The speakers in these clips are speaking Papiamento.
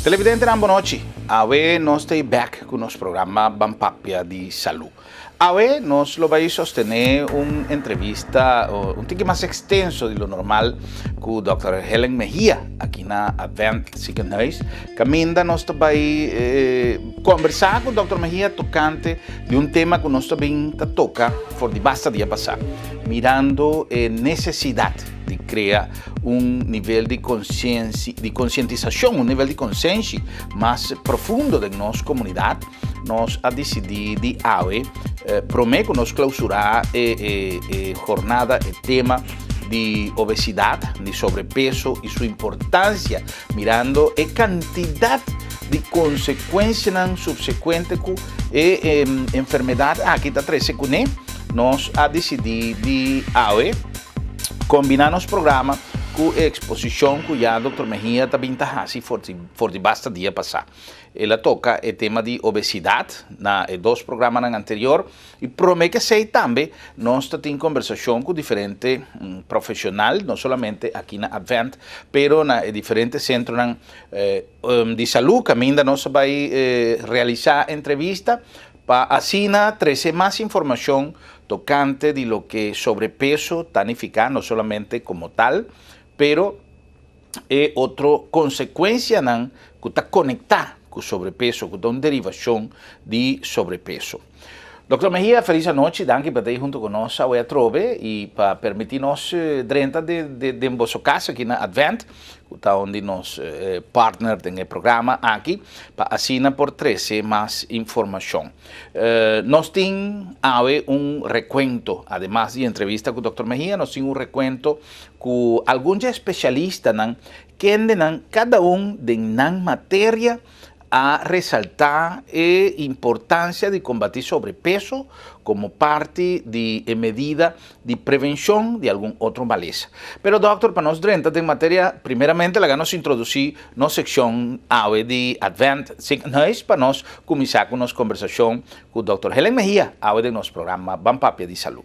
Televidentenan bonochi, awe nos ta bek ku nos programa Ban Papia di Salú. Awe nos lo bai sostené un entrevista un tiki mas ekstenso di lo normal ku Dòkter Helen Mejia aki na Advent Ziekenhuis. Kaminda nos ta bai kombersá ku Dòkter Mejia tokante di un tema ku nos ta bin ta toka for di basta dia pasá, mirando e nesesidat di krea un nivel di konsiensi, di konsientisashon, un nivel di konsenshi mas profundo den nos komunidat, nos a disidí di awe, promé ku nos klausurá e e e jornada, e tema di obesidat, di sobrepeso i su importansia, mirando e kantidat di konsekuensianan supsekuente ku e enfermedat aki ta trese kuné, nos a disidí di awe Kombiná nos programa ku e eksposishon ku ya Dòkter Mejia ta bin ta hasi for di for di basta dia pasá. El a toka e tema di obesidat na e dos programanan anterior i promé ku esei tambe nos ta tin kombersashon ku diferente profeshonal, no solamente aki na Advent, pero na e diferente sentronan di salú kaminda nos a bai realisá entrevista Pa asina trese mas informashon tokante di loke sobrepeso ta nifiká no solamente komo tal, pero e otro konsekuensianan ku ta konektá ku sobrepeso, ku ta un derivashon di sobrepeso. Dòkter Mejia, felis anochi, danki pa ta ei huntu ku nos awe atrobe i pa permití nos drenta den boso kas aki na Advent. ku ta un di nos partner den e programa aki, pa asina por trese mas informashon. Nos tin awe un rekuento, ademas di entrevista ku Dòkter Mejia, nos tin un rekuento ku algun dje espesialistanan, kendenan kada un den nan materia a resaltá e importansia di kombatí sobrepeso komo parti di e medida di prevenshon di algun otro malesa. Pero dòkter, pa nos drenta den materia, primeramente laga nos introdusí nos sekshon awe di Advent Ziekenhuis pa nos kuminsá ku nos kombersashon ku dòkter Helen Mejia awe den nos programa Ban Papia di Salú.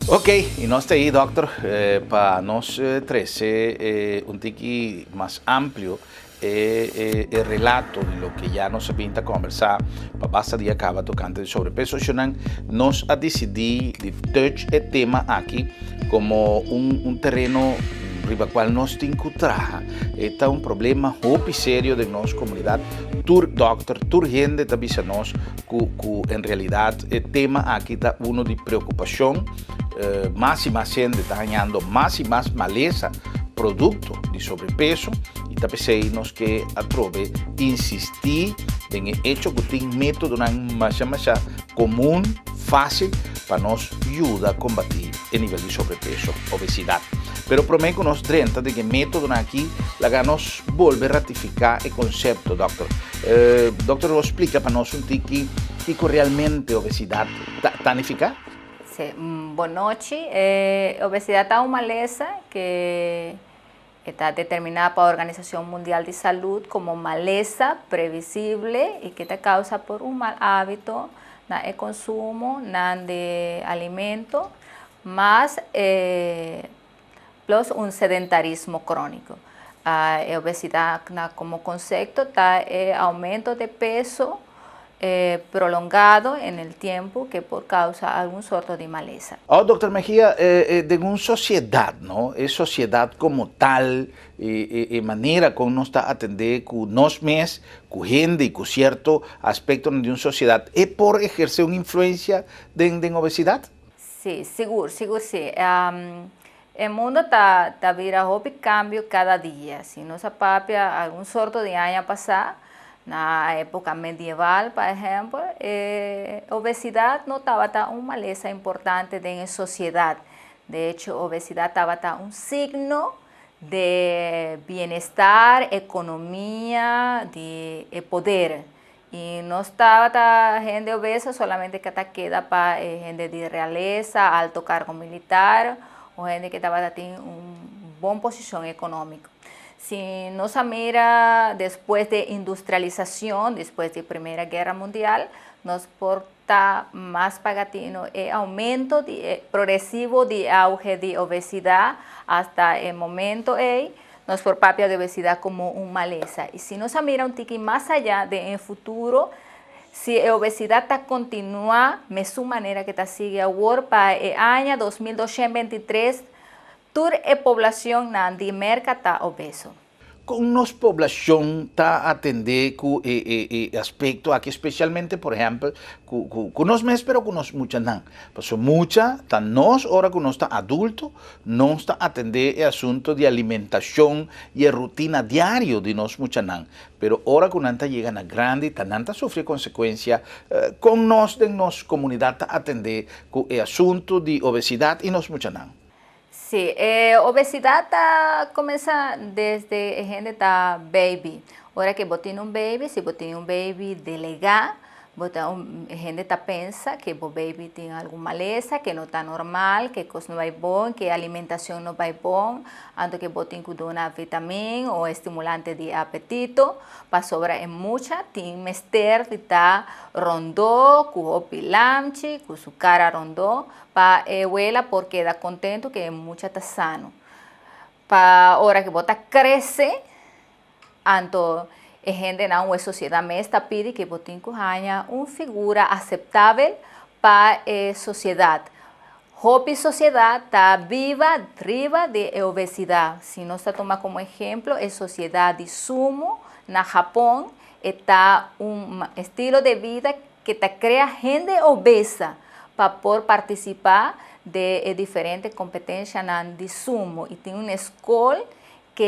Ok, y nos ta ahí, doctor, pa nos trece un tiki mas amplio E e relato di loke ya nos a bin ta kombersá pa basta dia kaba tokante di sobrepeso. Shonnan, nos a disidí di touch e tema aki komo un un tereno riba kual nos tin ku traha. E ta un problema hopi serio den nos komunidat. Tur dòkter, tur hende ta bisa nos ku ku en realidat e tema aki ta uno di preokupashon. Mas i mas hende ta hañando mas i mas malesa produkto di sobrepeso i ta p'esei nos ke atrobe insistí den e echo ku tin métodonan masha masha komun, fásil pa nos yuda kombatí e nivel di sobrepeso, obesidat. Pero promé ku nos drenta den e métodonan akí, laga nos bolbe ratifiká e konsepto, dòkter. Dòkter lo splika pa nos un tiki kiko realmente obesidat ta nifiká? Sí, bon nochi. E obesidad ta un malesa ke e ta determiná pa Organisashon Mundial di Salud komo malesa previsible i ke ta kausa por un mal hábito na e konsumo nan di alimento mas plus un sedentarismo króniko. E obesidad na komo konsepto ta e aumento de peso prolongado en el tiempo ke por kausa algun sorto di malesa. Oh, Dokter Mejia, den un sosiedat, no, e sosiedat komo tal, e manera kon nos ta atendé ku nos mes, ku hende i ku sierto aspektonan di un sosiedat, e por ehersé un influensia den obesidat? Sí, sigur, sigur sí. E mundo ta ta bira hopi kambio kada dia. Si nos a papia algun sorto di aña pasá, na époka medieval, pa ehèmpel, e obesidat no tabata un malesa importante den e sosiedat. De echo, obesidat tabata un signo de bienestar, ekonomia, di e poder. I nos tabata hende obeso solamente ke ta keda pa e hende di realesa, alto kargo militar o hende ke tabata tin un bon posishon ekonómiko. Si nos mira despues di industrialisashon, despues di Promé Guera Mundial, nos por ta mas paga tinu e oumento progresivo di auge di obesidat hasta e momento ei, nos por papia di obesidat komo un malesa. I si nos mira un tiki mas ayá di den futuro, si e obesidat ta kontinuá mesun manera ku ta sigui awor, pa aña 2223, tur e poblashon na di Merka ta obeso. Kon nos poblashon ta atendé ku e aspekto aki, spesialmente, por ehèmpel, ku nos mes, pero ku nos muchanan? Pasobra mucha, ta nos, ora ku nos ta adulto, nos ta atendé e asuntu di alimentashon i e rutina diario di nos muchanan. Pero ora ku nan ta yega na grandi, ta nan ta sufri konsekuensia. Kon nos den nos komunidat ta atendé ku e asuntu di obesidat i nos muchanan? Sí, obesidat ta kuminsá desde hende ta baby. Ora ku bo tin un baby, si bo tin un baby delgá, hende ta pensa ku e baby tin algun malesa, ku no ta normal, ku kos no ta bai bon, ku alimentashon no ta bai bon, anto ku bo tin ku duna vitamina òf stimulante di apetito, pasobra e mucha tin mester di ta rondó, ku hopi lamchi, ku su kara rondó, pa e wela por keda kontentu ku e mucha ta sano. Pa ora ku bo ta krese, anto e hendenan, sosiedat mes ta pidi ku bo tin ku haña un figura aseptabel pa e sosiedat. Hopi sosiedat ta biba riba di obesidat. Si nos tuma komo ehèmpel, e sosiedat di sumo na Japon, ta un estilo di bida ku ta krea hende obeso pa por partisipá di diferente kompetensia di sumo. I tin un skol ku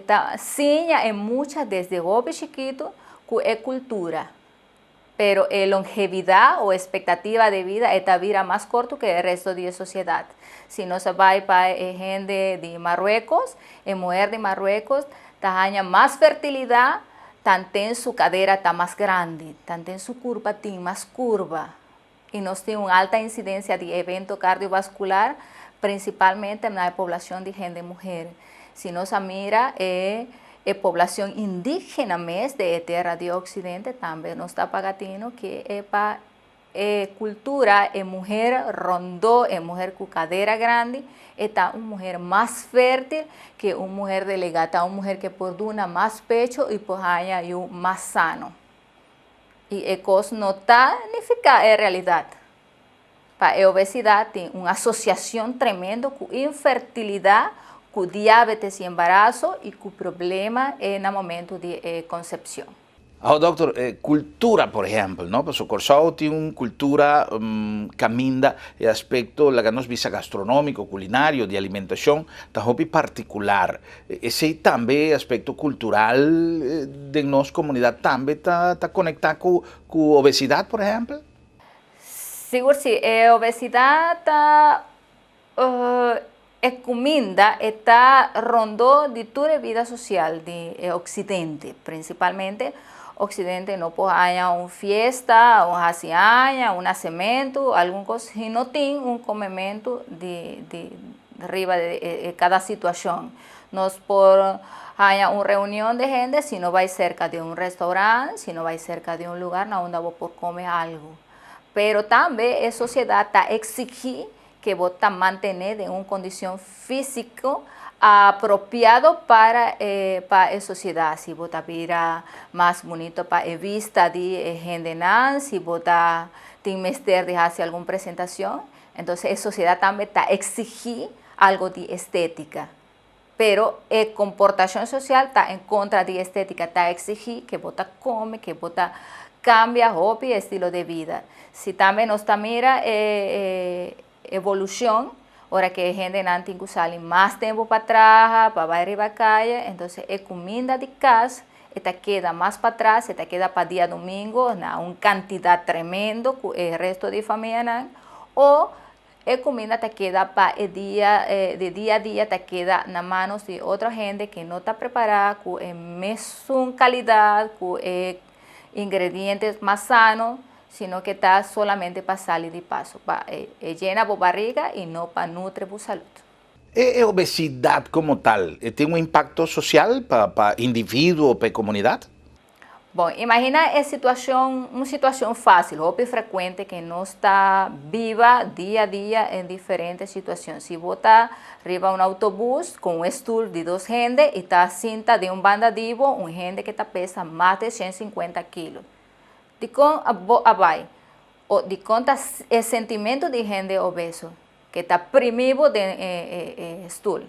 ta siña e mucha desde hopi chikitu ku e kultura. Pero e longevidat òf ekspektativa di bida ta bira mas korto ku e resto di sosiedat. Si nos bai pa hende di Marruecos, e muhé di Marruecos ta mas fertilidat, tantu su kadera ta mas grandi, tantu su kurpa tin mas kurva. I nos tin un alta insidensia di evento kardiovaskular, prinsipalmente na poblashon di hende muhé. Si nos mira e poblashon indígena mes di tera di oksidente, tambe nos ta paga tinu ku e pa e kultura, e muhé rondó, e muhé ku kadera grandi, ta un muhé mas fértil ku un muhé delgá, ta un muhé ku por duna mas pechu i por haña mas sano. I e kos no ta nifiká e realidat. Pa e obesidat tin un asosiashon tremendo ku infertilidat, ku diabetes i embaraso i ku problema na momento di konsepshon. Oh, dòkter, kultura, por ehèmpel, no? Pasobra Kòrsou tin un kultura kaminda e aspekto, laga nos bisa gastronómiko, kulinario, di alimentashon, ta hopi partikular. Esei tambe aspekto kultural di nos komunidat tambe ta konektá ku obesidat, por ehèmpel? Sigur sí, obesidat ta e kuminda ta rondó di tur bida sosial di oksidente, prinsipalmente oksidente. No por haña un fiesta, un hasi aña, un nasementu, algun kos, i no tin un komementu di riba di kada situashon. Nos por haña un reunion di hende, si no bai serka di un restorant, si no bai serka di un lugá unda bo por kome algu. Pero tambe e sosiedat ta eksigí ku bo ta mantené den un kondishon físiko apropiá pa e sosiedat. Si bo ta bira mas bunita pa e bista di hendenan, si bo ta tin mester di hasi algun presentashon, anto e sosiedat tambe ta eksigí algu di estétika. Pero e komportashon sosial ta en kontra di estétika, ta eksigí ku bo ta kome, ku bo ta kambia hopi estilo di bida. Si tambe nos ta mira evolushon, ora ku hendenan tin ku sali mas tempu pa traha, pa bai riba kaya, anto e kuminda di kas ta keda mas pa atras, ta keda pa dia djadumingu, na un kantidat tremendo ku e resto di famia, òf e kuminda ta keda pa e dia, di dia a dia ta keda na man di otro hende ku no ta prepará ku e mesun kalidat, ku e ingrediente mas sano, sino ku ta solamente pa sali di paso, pa yena e barika i no pa nutri e salú. E obesidad como tal, e tin un impacto social pa pa individuo o pa e comunidad? Bon, imagina e situacion, un situacion facil, hopi frecuente que nos ta biba dia a dia en diferente situacion. Si bo ta riba un autobus cu un stoel di dos hende y ta sinta den un banda di bo un hende que ta pesa mas de 150 kilo. Dicon bo a bay? O dicon ta e sentimento di hende obeso que ta primi bo den e stoel?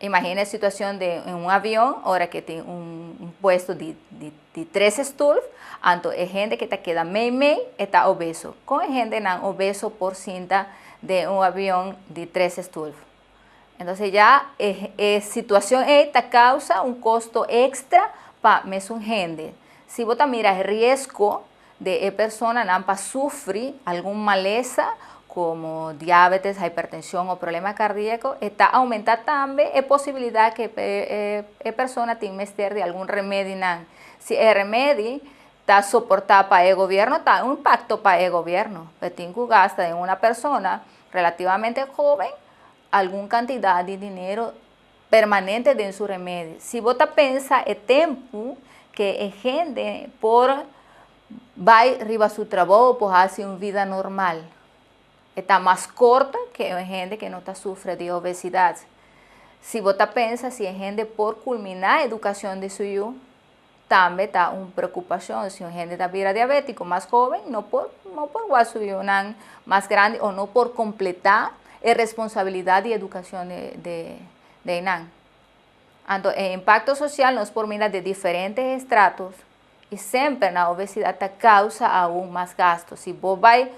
Imagina e situacion den un avion ora ke tin un puesto di di tres stoel, anto e hende ke ta keda mei mei e ta obeso. Kon e hendenan obeso por sinta den un avion di tres stoel? Entonces ya e e situacion ei ta causa un costo extra pa mesun hende. Si bo ta mira e riesgo de e personanan pa sufri algun malesa como diabetes, hypertension o problema cardiaco, e ta aumenta tambe e posibilidad que e persona tin mester di algun remedinan. Si e remedi ta soporta pa e gobierno, ta un impacto pa e gobierno, pe tin cu gasta den una persona relativamente joven algun cantidad di dinero permanente den su remedi. Si bo ta pensa e tempu ke e hende por bai riba su trabou, por hasi un vida normal, e ta mas korto ke un hende ke no ta sufri di obesidat. Si bo ta pensa si e hende por kulminá edukashon di su yu, tambe ta un preokupashon. Si un hende ta bira diabétiko mas hóben, no por no por wak su yunan mas grandi o no por kompletá e responsabilidat di edukashon di de nan. Anto e impakto sosial nos por mira di diferente estratos i semper na obesidat ta kousa aun mas gasto. Si bo bai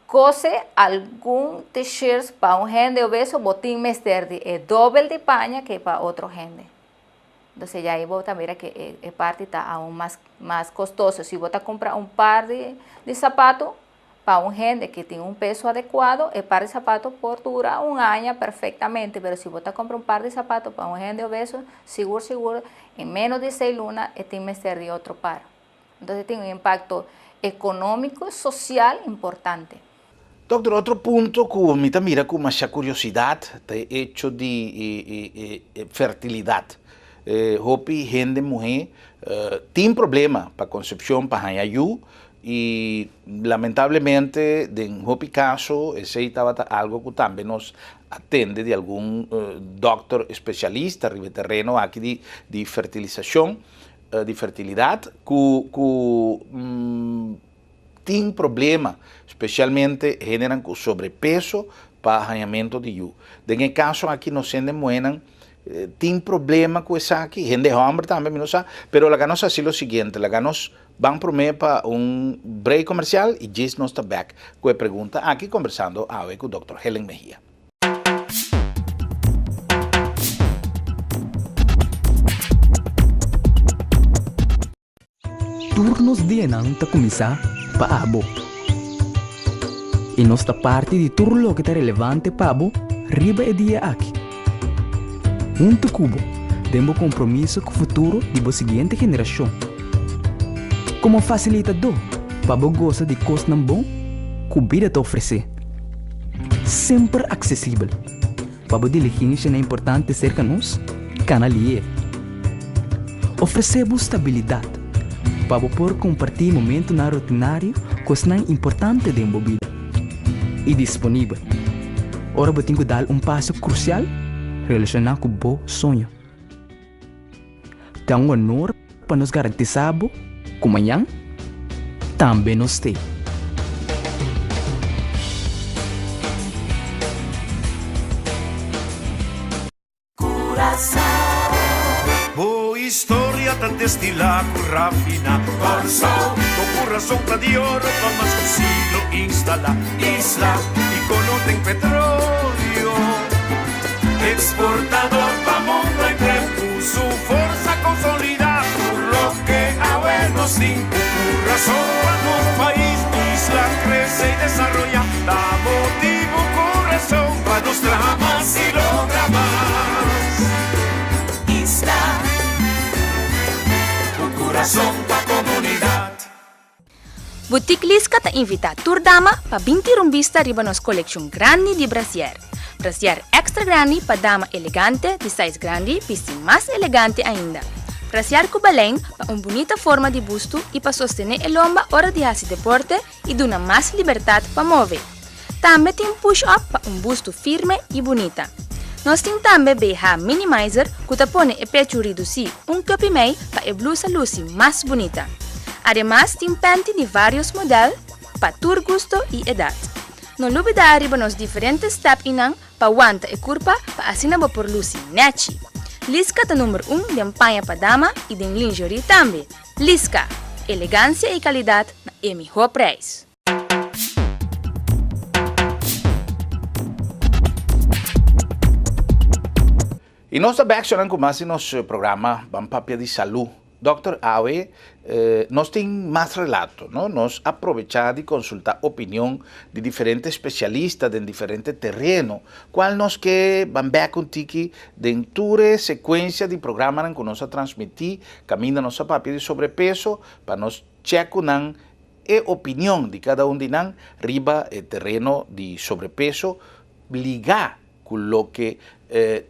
kose algun t-shirts pa un hende obeso bo tin mester di e dobel di paña ke pa otro hende. Entonces ya ahí bo ta mira ke e parti ta aun mas mas kostoso. Si bo ta kumpra un par di di sapato pa un hende ke tin un peso adekuado, e par di sapato por dura un aña perfektamente, pero si bo ta kumpra un par di sapato pa un hende obeso, sigur sigur en menos di seis luna e tin mester di otro par. Entonces tin un impakto ekonómiko, sosial importante. Dokter, otro punto ku mi ta mira ku masha kuriosidat ta e echo di e fertilidat. Hopi hende muhé tin problema pa konsepshon, pa haña yu, i lamentablemente den hopi kaso esei tabata algu ku tambe nos a tende di algun dòkter spesialista riba e tereno aki di fertilisashon, di fertilidat, ku ku Tin problema, specialmente hendenan cu sobrepeso pa hañamento di yu. Den e caso aki nos hende muhernan tin problema cu esaki, hende homber tambe mi no sa, pero laga nos haci lo siguiente, laga nos ban prome pa un break comercial y djis nos ta bek cu e pregunta aki conversando awe cu Doctor Helen Mejia. Tur nos dianan ta kuminsá pa abo. I nos ta parti di tur loke ta relevante pa bo riba e dia aki. Huntu ku bo den bo kompromiso ku futuro di bo siguiente generashon. Komo fasilitadó pa bo gosa di kosnan bon ku bida ta ofresé. Semper aksesibel. Pa bo diligenshanan importante serka nos, kana lié. Ofresé bo stabilidat pa bo por kompartí momentunan rutinario ku esnan importante den bo bida i disponibel ora bo tin ku dal un paso krusial relashoná ku bo soño. Ta un honor pa nos garantisá bo ku mañan tambe nos t'ei. Bo historia ta destilá ku rafina Kòrsou, bo kurason ta di oro pa mas ku siglo instalá Isla ikono den petroleo. Exportador pa mundo enter Cu su forza consolida Tur loke awe nos tin Cu curason pa nos pais Isla crece y desaroya Ta motibo cu razon Pa nos traha mas y logra mas Isla Cu curason pa comunidad. Boutique Liska ta invitá tur dama pa bin tira un bista riba nos kolekshon grandi di brasier. Brasier extra grandi pa dama elegante di size grandi bisti mas elegante ainda. Brasier ku balein pa un bunita forma di bustu i pa sostené e lomba ora di hasi deporte i duna mas libertat pa move. Tambe tin push up pa un bustu firme i bunita. Nos tin tambe BH minimizer ku ta pone e pechu ridusí un cup i mei pa e blusa lusi mas bunita. Ademas tin panty di vários modèl pa tur gusto i edat. No lubidá riba nos diferente stèp'inan pa wanta e kurpa pa asina bo por lusi nèchi. Liska ta number un den paña pa dama i den lingerie tambe. Liska, elegansia i kalidat na e mihó preis. I nos ta bèk shornan ku mas di nos programa Ban Papia di Salú. Dòkter awe nos tin mas relato, no? Nos a probechá di konsultá opinion di diferente spesialista den diferente tereno, kual nos ke ban bèk un tiki den tur e sekuensia di programanan ku nos a transmití kaminda nos a papia di sobrepeso pa nos chèk ku nan e opinion di kada un di nan riba e tereno di sobrepeso ligá ku loke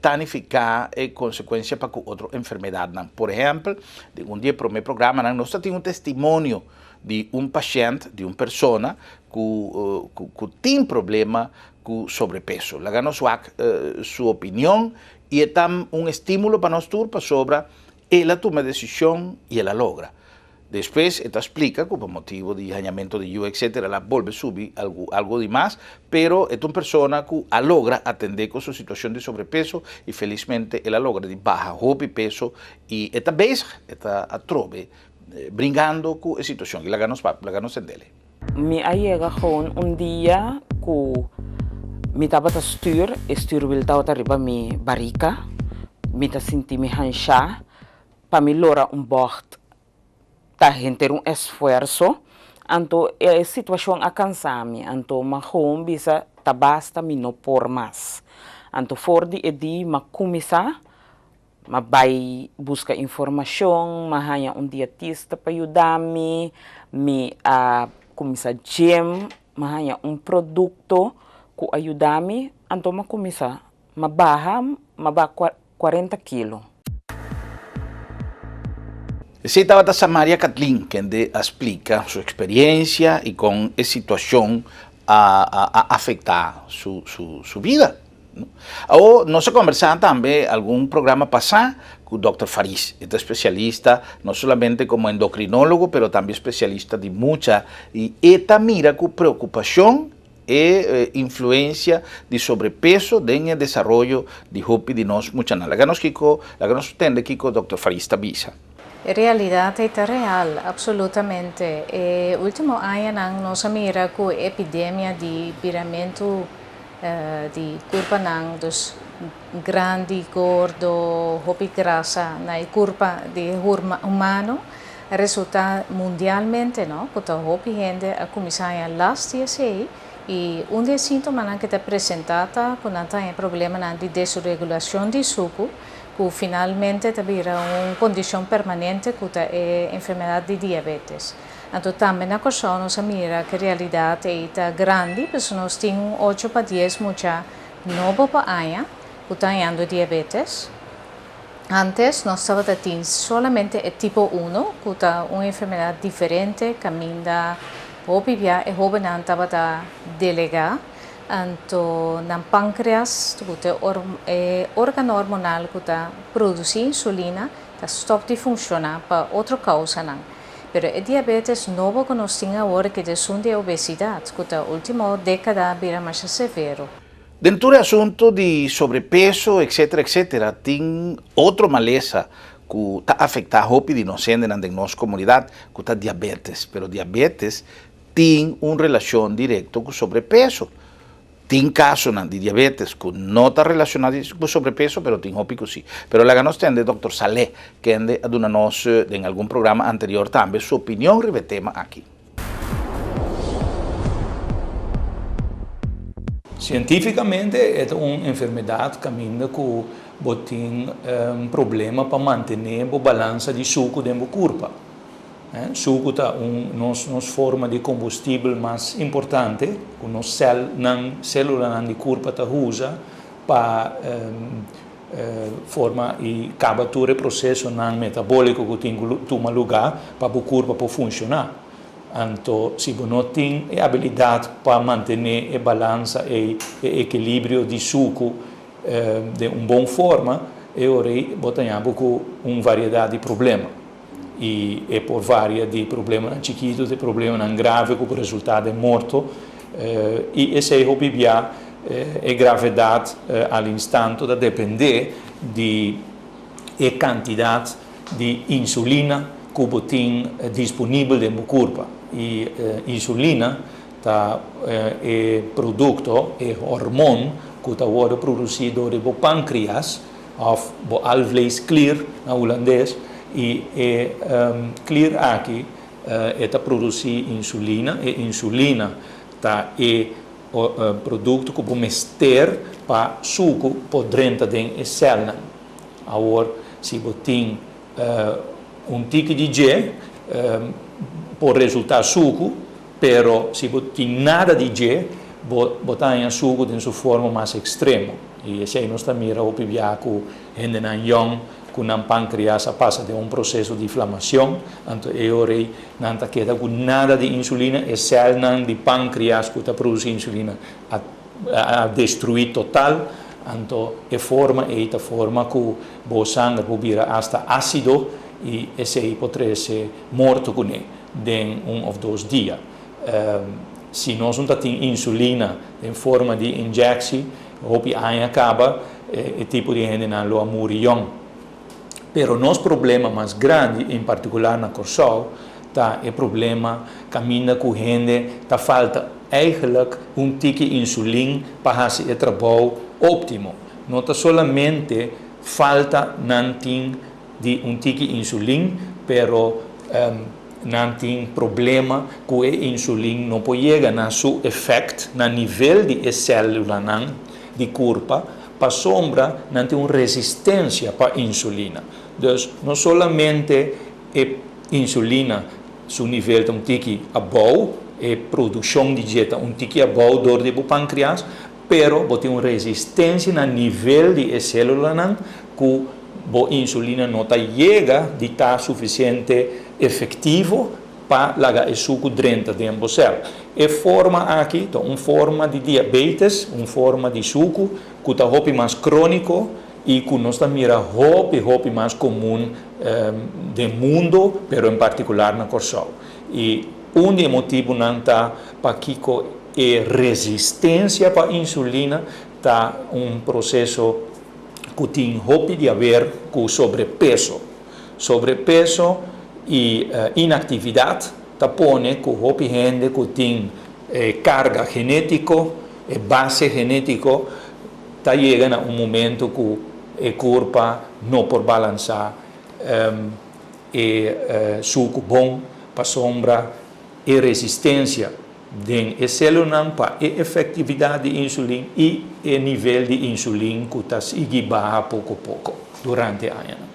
ta nifiká e konsekuensia pa ku otro enfermedatnan. Por ehèmpel, den un di e promé programanan nos ta tin un testimonio di un pashènt, di un persona ku ku tin problema ku sobrepeso. Laga nos wak su opinion i e ta un estímulo pa nos tur pasobra el a tuma e desishon i el a logra. Despues e ta splica cu pa motibo di hañamento di yu etc. El a bolbe subi algu algo di mas, pero e ta un persona cu a logra atende cu su situacion di sobrepeso y felismente el a logra di baha hopi peso y e ta bezig, e ta atrobe bringando cu e situacion. Y laga nos pap, laga nos tendele. Mi a yega gewoon un dia cu mi tabata stuur, e stuurwiel tabata riba mi barica, mi ta sinti mi hansha, Pa mi lora un bògt ta henter un esfuerso, anto e situashon a kansa mi, anto m'a gewoon bisa ta basta mi no por mas. Anto for di e di m'a kuminsá, m'a bai buska informashon, m'a haña un dietista pa yuda mi, mi a kuminsá gym, m'a haña un produkto ku a yuda mi, anto m'a kuminsá, m'a baha, m'a baha 40 kilo. Esei tabata Samaria Kathleen kende a splika su eksperiencia i kon e situashon a a afektá su su su bida. Awor nos a kombersá tambe algun programa pasá ku dòkter Faris. E ta spesialista no solamente komo endokrinólogo pero tambe spesialista di mucha i e ta mira ku preokupashon E influencia di sobrepeso den e desaroyo di hopi di nos muchanan. Laga nos kiko, laga nos tende kiko Dòkter Faris ta bisa. E realidad ei ta real, absolutamente. E ultimo añanan nos a mira cu e epidemia di biramentu di curpanan, dus grandi, gordo, hopi grasa na e curpa di e humano, A resulta mundialmente no cu ta hopi hende a cuminsa haña last di esey y un di e sintomanan cu ta presenta ta cu nan ta haña problemanan di desregulacion di sucu cu finalmente ta bira un condicion permanente cu ta e enfermedad di diabetes. Anto tambe na Corsou nos a mira cu e realidad ey ta grandi pasobra nos tin un ocho pa dies mucha nobo pa aña cu ta hañando diabetes. Antes nos tabata tin solamente e tipo uno, ku ta un enfermedat diferente kaminda hopi bia e hóbennan tabata delegá, anto nan pánkreas, ku ta e órgano hormonal ku ta produsí insulina, ta stòp di funshoná pa otro kousanan. Pero e diabetes nobo ku nos tin awor ke ta esun di e obesidat, ku ta último dékada a bira masha severo. Den tur e asuntu di sobrepeso etcetera etcetera tin otro malesa ku ta afektá hopi di nos hendenan den nos komunidat ku ta diabetes. Pero diabetes tin un relashon direkto ku sobrepeso. Tin kasonan di diabetes ku no ta relashoná ku sobrepeso pero tin hopi ku si. Pero laga nos tende Dòkter Saleh kende a duna nos den algun programa anterior tambe su opinion riba e tema aki. Sientífikamente e ta un enfermedat kaminda ku bo tin problema pa mantené bo balansa di suku den bo kurpa. Suku ta un nos nos forma di kombustibel mas importante ku nos sèlnan, sélulanan di kurpa ta usa. pa forma i kaba tur e prosesonan metabóliko ku tin ku tuma lugá pa bo kurpa por funshoná. Anto si bo no tin e abilidat pa mantené e balansa ei, e ekilibrio di suku den un bon forma, e ora ei bo ta haña bo ku un variedat di problema. I e por varia di problemanan chikitu te problemanan grave ku por resultá den morto. I esei hopi bia e gravedat al instanto ta dependé di e kantidat di insulina ku bo tin disponibel den bo kurpa. I insulina ta e produkto, e hormon ku ta wòrdu produsí dor di bo pankrias òf bo alvleesklier na hulandes, i e klier aki e ta produsí insulina. E insulina ta e produkto ku bo mester pa suku por drenta den e sèlnan. Awor si bo tin un tiki di dje por resultá suku, pero si bo tin nada di dje bo bo ta haña suku den su forma mas ekstremo. I esei nos ta mira hopi bia ku hendenan yòn ku nan pankrias a pasa den un proseso di inflamacion, anto e ora ei nan ta keda ku nada di insulina, e sèlnan di pankrias ku ta produsí insulina a a destruí total, anto e forma ei ta forma ku bo sanger por bira asta ásido i esei por trese morto kuné den un òf dos dia. Si nos no ta tin insulina den forma di injectie, hopi aña kaba e tipo di hendenan lo a muri yòn. Pero nos problema mas grandi, en partikular na Kòrsou, ta e problema kaminda ku hende ta falta eigenlijk un tiki insulin pa hasi e trabou óptimo. No ta solamente falta nan tin di un tiki insulin, pero nan tin problema ku e insulin no por yega na su efèkt na nivel di e sèlulanan di kurpa pasobra nan tin un resistensia pa insulina. Dus no solamente e insulina su nivel ta un tiki abou, e produkshon di dje ta un tiki abou dor di bo pankrias, pero bo tin un resistensia na nivel di e sélulanan ku bo insulina no ta yega di ta sufisiente efektivo pa laga e suku drenta den bo sèl. E forma aki ta un forma di diabetes, un forma di suku ku ta hopi mas króniko i ku nos ta mira hopi hopi mas komun den mundo, pero en partikular na Kòrsou. I un di e motibunan ta pakiko e resistensia pa insulina ta un proseso ku tin hopi di haber ku sobrepeso. Sobrepeso i inaktividat ta pone ku hopi hende ku tin e karga genétiko, e base genétiko, ta yega na un momento ku e kurpa no por balansá e suku bon pasobra e resistensia den e selunan pa e efektividat di insulin i e nivel di insulin ku ta sigui baha poko poko durante añanan.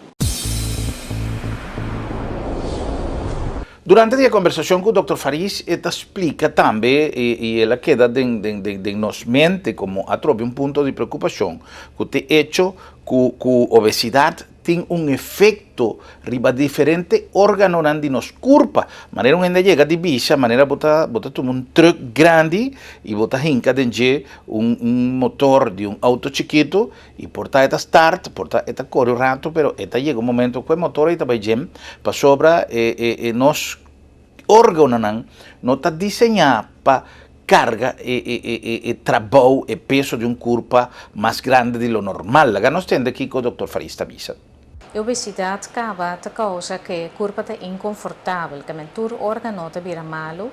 Durante di e kombersashon ku Dòkter Faris e ta splika tambe i el a keda den den nos mente komo atrobe un punto di preokupashon ku t'e echo ku ku obesidat tin un efecto riba diferente organonan di nos curpa. Manera un hende a yega di bisa, manera bo ta bo ta tuma un truck grandi y bo ta hinca den dje un un motor di un auto chikito y por ta e ta start, por ta e ta core un rato, pero e ta yega un momento cu e motor ey ta bay jem pasobra e e e nos organonan no ta diseña pa carga e e e e e trabou, e peso di un curpa mas grandi di lo normal. Laga nos tende kico Doctor Faris ta bisa. E obesidad caba ta causa cu e curpa ta inconfortabel, camen tur organo ta bira malo,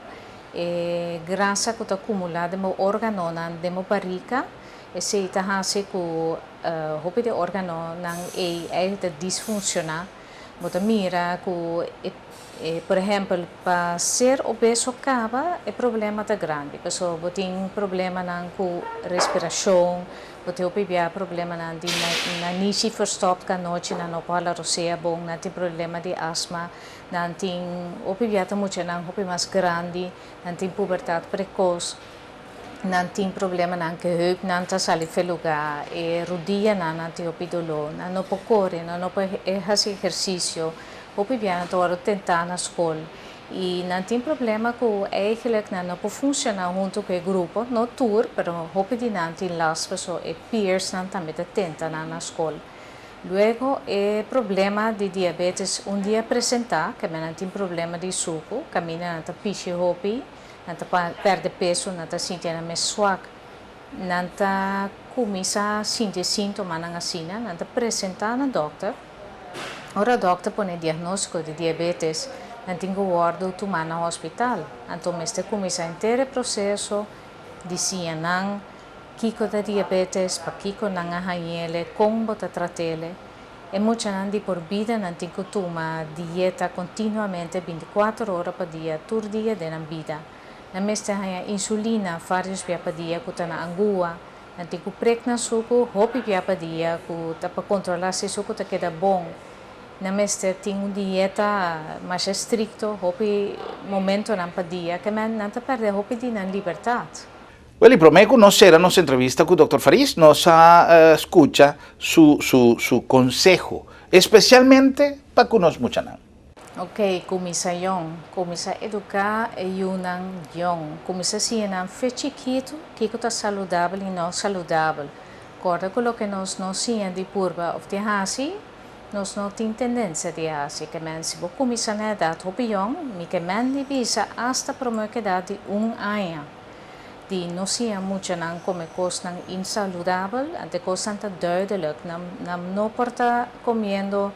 e grasa cu ta cumula den bo organonan den bo barica, esey ta haci cu hopi di e organonan ey eigenlijk ta disfunciona. Bo ta mira cu e Por ehempel, pa ser obeso caba e problema ta grandi, pasobra bo tin problemanan cu respiracion, bo tin hopi bia problemanan di nanishi verstopt cu anochi nan no por hala rosea bon, nan tin problema di asma, nan tin hopi bia ta muchanan hopi mas grandi, nan tin pubertad precoz. Nan tin problemanan ku heupnan ta sali for di lugá, e rudianan nan tin hopi doló, nan no por kore, nan no por hasi ehersisio, hopi bia nan ta wòrdu tentá na skol. I nan tin problema ku eigenlijk nan no por funshoná huntu ku e grupo, no tur, pero hopi di nan tin last paso e peers nan tambe ta tenta nan na skol. Luego e problema di diabetes un dia presentá, ku nan tin problema di suku, kaminda nan ta pishi hopi, nan ta pèrdè peso, nan ta sinti nan mes swak, nan ta kuminsá sinti síntomanan asina, nan ta presentá na dòkter. Ora dòkter pone diagnóstiko di diabetes, nan tin ku wòrdu tumá na hospital. Anto mester kuminsá henter e proseso di siña nan kiko ta diabetes, pakiko nan a hañ'é, kon bo ta trat'é. E muchanan di por bida nan tin ku tuma dieta kontinuamente 24 ora pa dia, tur dia di nan bida. Nan mester haña insulina vários bia pa dia ku ta na angua. Nan tin ku prek nan suku hopi bia pa dia ku ta pa kontrolá si suku ta keda bon. Nan mester tin un dieta mas estrikto, hopi momentonan pa dia, ke men nan ta pèrdè hopi di nan libertat. Well, i promé ku nos sera nos entrevista ku Dr. Faris, nos a skucha su konseho, espesialmente pa ku nos muchanan. Ok, kuminsá yòn, kuminsá eduká e yunan yòn, kuminsá siña nan for di chikitu kiko ta saludabel i no saludabel. Kòrda ku loke nos no siña di purba òf di hasi, nos no tin tendensia di hasi. Ke men si bo kuminsá na edat hopi yòn, mi ke men di bisa asta promé ku edat di un aña. Di no siña muchanan kome kosnan insaludabel, anto kosnan ta duidelijk. Nan, nan no por ta komiendo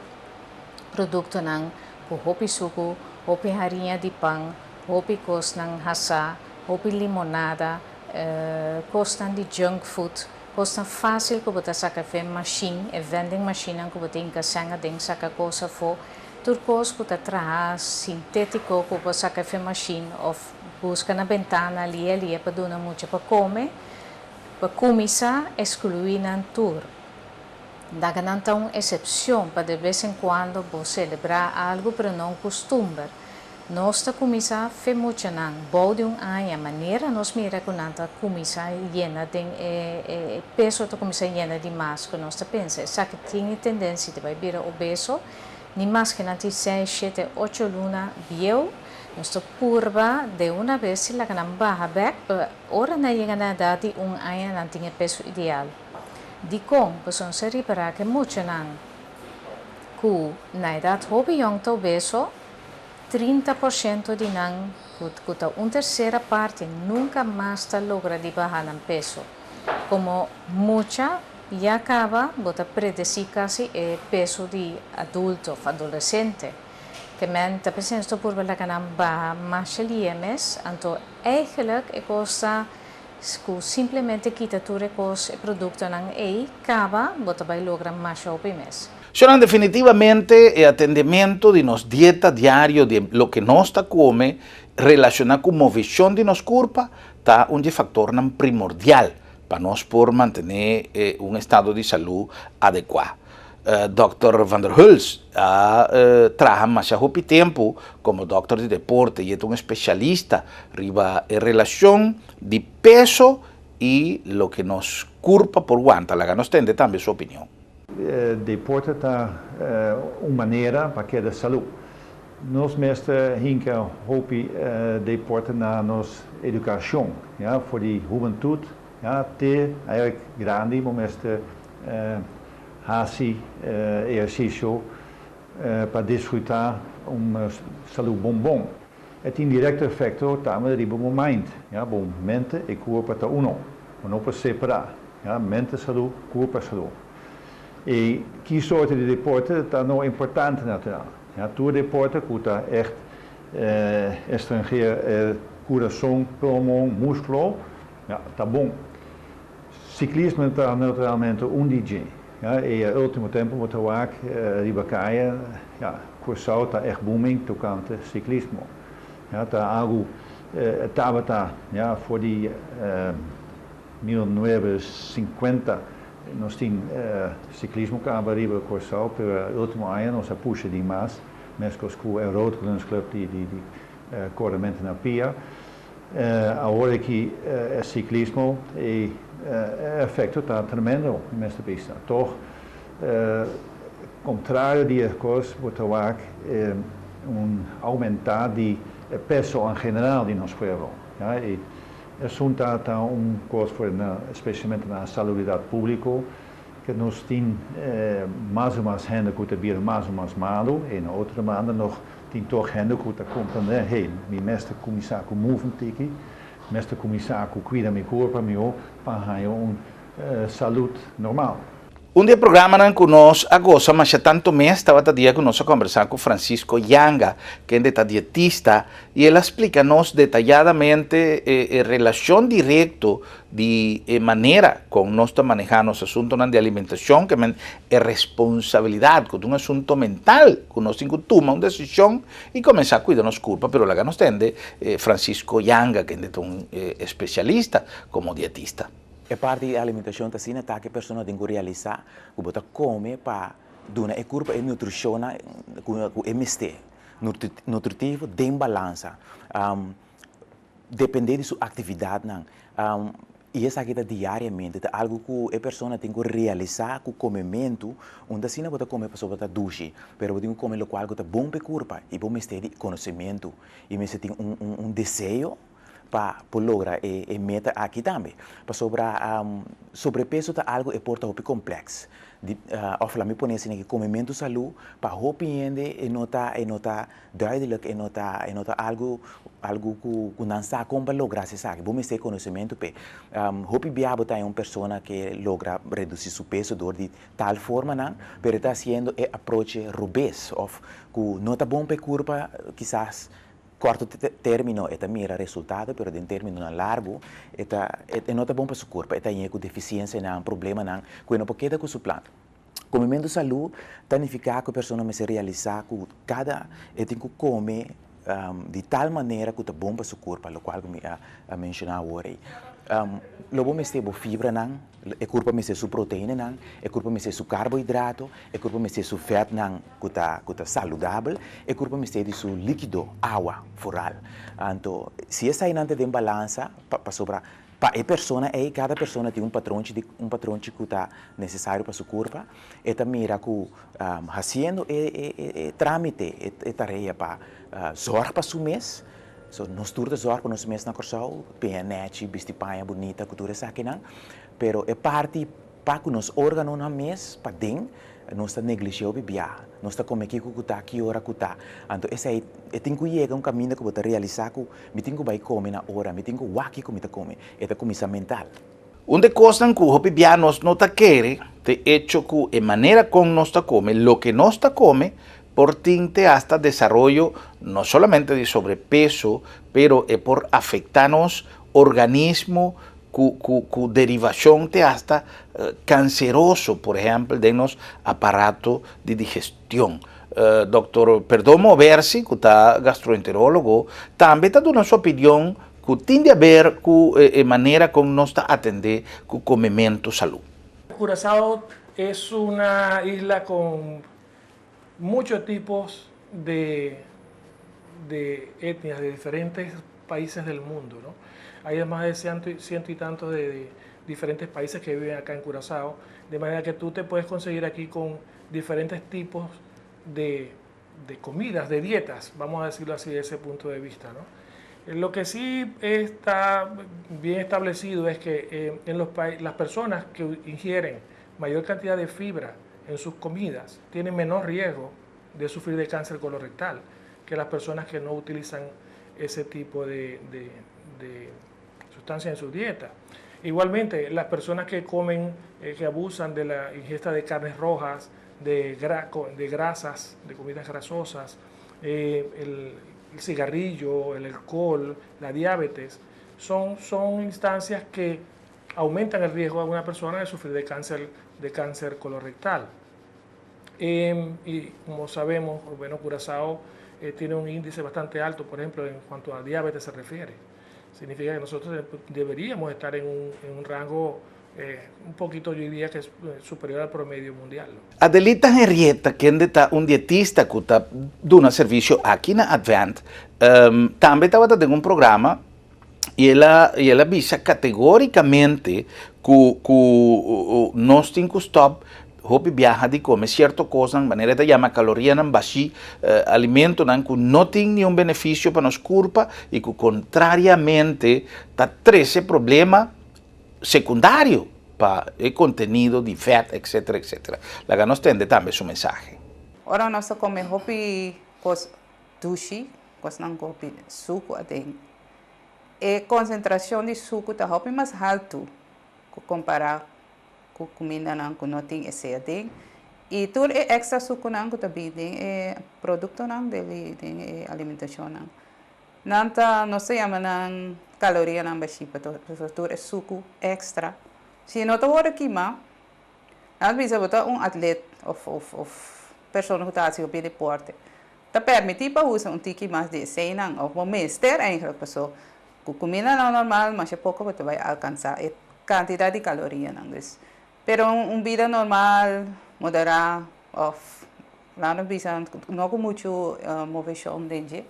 produktonan ku hopi suku, hopi hariña di pan, hopi kosnan hasá, hopi limonada, kosnan di junk food, kosnan fásil ku bo ta saka for di machine, e vending machine ku bo tin kasá den saka kos afó, tur kos ku ta traha sintétiko ku bo saka for di machine òf buska na bentana ali ali pa duna mucha pa kome, pa kuminsá ekskluí nan tur. Laga nan ta un eksepshon pa de bes en kuando bo selebrá algu, pero no un kustumber. Nos ta kuminsá for di muchanan bou di un aña, manera nos mira ku nan ta kuminsá yena den e peso ta kuminsá yena di mas ku nos ta pensa. Esaki tin tendensia di bai bira obeso, ni mas ku nan tin 6, 7, 8 luna bieu, nos ta purba di un bes si laga nan baha bèk, ora nan yega na edat di un aña nan tin e peso ideal. Dikon, pasobra nos a ripará ku muchanan ku na edat hopi yòn ta obeso, 30% di nan, ku ta un tersera parti, nunka mas ta logra di baha nan peso. Komo mucha ya kaba, bo ta predesí kasi e peso di adulto òf adolesente. Ke men ta pensando purba laga nan baha mas mes, anto eigenlijk e kos ta ku simplemente kita tur e kos e produktonan ei kaba, bo ta bai logra mas hopi mes. Señora, definitivamente e atendementu di nos dieta diario, di loke nos ta kome, relashoná ku moveshon di nos kurpa, ta un faktor primordial pa nos por mantené un estado di salú adekuá. Dr. Van der Huls a traha mas hopi tempu komo dòkter di deporte i ta un spesialista riba e relashon di peso i loke nos kurpa por wanta. Laga nos tende tambe su opinion. Deporte ta un manera pa keda salú. Nos mester hinka hopi deporte na nos edukashon, ja, for di hubentut, ja, te eigenlijk grandi, bo mester hasi ehersisio pa disfrutá un salú bon bon. E tin direkto efekto tambe riba bo mind, ja, bo mente i kurpa ta uno, no por separá, ja, mente salú, kurpa salú. I ki sorto di deporte ta no importante natural. Ja, tur deporte ku ta echt estranhero kurason, pulmon, múskulo, ja, ta bon. Siklismo ta naturalmente un DJ. Ja, i último tempu bo ta wak riba kaya, ja, Kòrsou ta echt booming tokante siklismo. Ja, ta algu tabata, ja, for di 1950 nos tin siklismo kaba riba Kòrsou, pero último aña nos a pusha di mas, meskos ku e Road Runners Club di korementu na pia. Awor aki e siklismo e efekto ta tremendo mi mester bisa. Tòg kontrario di e kos bo ta wak un oumentá di e peso en general di nos pueblo. Ya i esun ta ta un kos for na espesialmente na salubridat públiko ke nos tin mas i mas hende ku ta bira mas i mas malu i na otro banda nog Tin tog hende ku ta komprendé, hey, mi mester kuminsá ku move un tiki, mester kuminsá ku kuida mi kurpa mihó pa haña un salud normal. Un di e programanan ku nos a gosa masha tantu mes tabata dia ku nos a kòmbersá ku Francisco Yanga, kende ta dietista, i el a splika nos detayadamente e relashon direkto Di e manera con nos ta maneha nos asuntonan di alimentacion ke men e responsabilidad cu ta un asunto mental cu nos tin cu tuma un decision y comensa cuida nos curpa pero laga nos tende Francisco Yanga kende ta un especialista como dietista. E parti di alimentacion ta asina ta cu e persona tin cu realisa cu bo ta come pa duna e curpa e nutricionnan cu e mester, nutritivo den balansa. Depende di su actividadnan. Y esaki ta diariamente, ta algo cu e persona tin cu realisa cu comemento, un ta asina bo ta come pasobra ta dushi, pero bo tin cu come locual cu ta bon pa e curpa y bo mester di conocemento y mester tin un deseo pa por logra e meta aki tambe. Pasobra sobrepeso ta algo e por ta hopi complex. Di of laat mi pone asina ki comemento salú pa hopi hende e no ta e no ta duidelijk e no ta e no ta algo algo ku ku nan sa kon pa logra hasi esaki bo mester e konosementu p'e hopi bia bo ta un persona ke logra redusi su peso dor di tal formanan pero e ta hasiendo e aproche robes of ku no ta bon pa e kurpa kisas Korto termino e ta mira resultado pero den terminonan largu e ta e no ta bon pa su kurpa, e ta hañ'é ku defisiensianan, problemanan ku e no por keda ku su plan. Komementu salú ta nifiká ku e persona mester realisá ku kada e tin ku kome di tal manera ku ta bon pa su kurpa, lokual ku mi a menshoná awor ei. Lo bo mester bo fibranan, e kurpa mester su proteinanan, e kurpa mester su karbohidrato, e kurpa mester su vètnan ku ta ku ta saludabel, e kurpa mester di su líkido, awa, foral. Anto, si esainan ta den balansa, pa pasobra pa e persona ei, kada persona tin un patronchi di un patronchi ku ta nesesario pa su kurpa, e ta mira ku hasiendo e e e trámite, e e tarea pa zòrg pa su mes, so nos tur ta zòrg pa nos mes na Kòrsou, peña nèchi, bisti paña bunita ku tur esakinan, pero e parti Pa ku nos órganonan mes paden, nos ta neglish'é hopi bia. Nos ta kome kiko ku ta, ki ora ku ta. Anto esei e tin ku yega un kaminda ku bo ta realisá ku mi tin ku bai kome na ora, mi tin ku wak kiko mi ta kome. E ta kuminsá mental. Un di e kosnan ku hopi bia nos no ta kere ta e echo ku e manera kon nos ta kome, loke nos ta kome, por tin te hasta desaroyo no solamente di sobrepeso, pero e por afektá nos organismo ku ku ku derivashon te hasta kanseroso, por ehèmpel den nos aparato di digestion. Dòkter Perdomo Bersi, ku ta gastroenterólogo, tambe ta duna su opinion ku tin di aber ku e manera kon nos ta atendé ku komementu salú. Curaçao es una isla con muchos tipos de, de etnias de diferentes países del mundo. ¿no? Hay más de ciento, ciento y tantos de, diferentes países que viven acá en Curazao, de manera que tú te puedes conseguir aquí con diferentes tipos de, de comidas, de dietas, vamos a decirlo así, de ese punto de vista. ¿no? Eh, lo que sí está bien establecido es que eh, en los las personas que ingieren mayor cantidad de fibra en sus comidas tienen menor riesgo de sufrir de cáncer colorectal que las personas que no utilizan ese tipo de, de, sustancias en su dieta. Igualmente, las personas que comen, eh, que abusan de la ingesta de carnes rojas, de, de grasas, de comidas grasosas, eh, el, cigarrillo, el alcohol, la diabetes, son, son instancias que aumentan el riesgo de una persona de sufrir de cáncer, de cáncer colorectal. Em, y como sabemos, bueno, Curazao eh, tiene un índice bastante alto, por ejemplo, en cuanto a diabetes se refiere. Significa que nosotros deberíamos estar en un, en un rango eh, un poquito, yo diría que es eh, superior al promedio mundial. Adelita Henrietta, kende ta un dietista ku ta duna servisio aki na Advent, um, tambe tabata den un programa. I el a i el a bisa kategórikamente ku ku nos tin ku stòp hopi biaha di kome sierto kosnan, manera e ta yama kalorianan bashí, alimentonan ku no tin niun benefisio pa nos kurpa i ku kontrariamente ta trese problema sekundario pa e kontenido di vèt etsetera etsetera. Laga nos tende tambe su mensahe. Ora nos ta kome hopi kos dushi, kosnan ku hopi suku aden, e konsentrashon di suku ta hopi mas haltu ku kompará ku kumindanan ku no tin esei aden. I tur e èkstra sukunan ku ta bin den e produktonan den e alimentashonnan, nan ta, nos ta yama nan kalorianan bashí pasobra tur e suku èkstra si no ta wòrdu kimá, nan ta bisa bo ta un atlet òf òf persona ku ta hasi hopi deporte. Ta permití pa usa un tiki mas di eseinan òf bo mester eigenlijk paso ku kumindanan normal masha poko bo ta bai alkansá e kantidat di kalorianan. Dus, pero un bida normal, moderá òf laat nos bisa no ku muchu moveshon den dje,